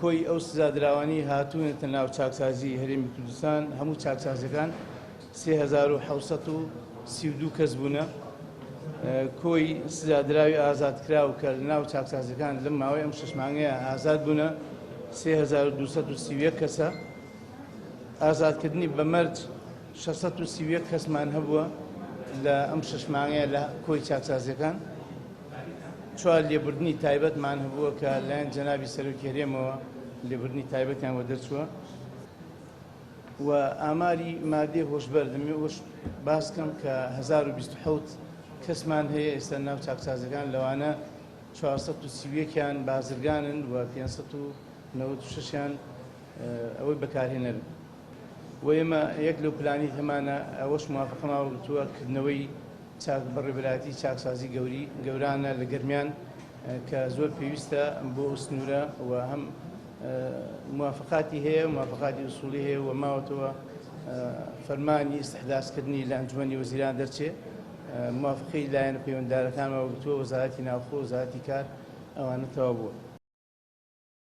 کۆی ئەو سزادراوانەی هاتوونەتە ناو چاکسازی هەرێمی کوردستان، هەموو چاکسازیەکان 3732 کەس بوونە. کۆی سزادراوی ئازادکراو کە لەناو چاکسازیەکان لەم ماوەی ئەم 6 مانگەیە ئازاد بوونە 3231 کەسە. ئازادکردنی بە مەرج 631 کەسمان هەبووە لە ئەم 6 مانگەیە لە کۆی چاکسازیەکان. 4 لێبوردنی تایبەتمان هەبووە کە لایەن جەنابی سەرۆکی هەرێمەوە لێبوردنی تایبەتیان بۆ دەرچووە. و ئاماری مادەی هۆشبەر دەمەوێت ئەوەش باس بکەم کە 1027 کەسمان هەیە ئێستا ناو چاکسازەکان، لەوانە 431یان بازرگانن و 596یان ئەوەی بەکارهێنەرن. و ئێمە یەک لەو پلانی هەمانە ئەوەش موافقەمان وەرگرتووە کردنەوەی چاک بەڕێوەبەرایەتی چاکسازی گەوری گەورانە لە گەرمیان کە زۆر پێویستە بۆ ئەو سنوورە و هەم موافقاتی هەیە، موافقاتی ئوسوڵی هەیە و ماوەتەوە فەرمانی ئیستحداسکردنی لە ئەنجومەنی وەزیران دەرچێ. موافقەی لایەنە پەیوەنددارەکانمان وەرگرتووە، وەزارەتی ناوخۆ، وەزارەتی کار، ئەوانە تەواو بووە.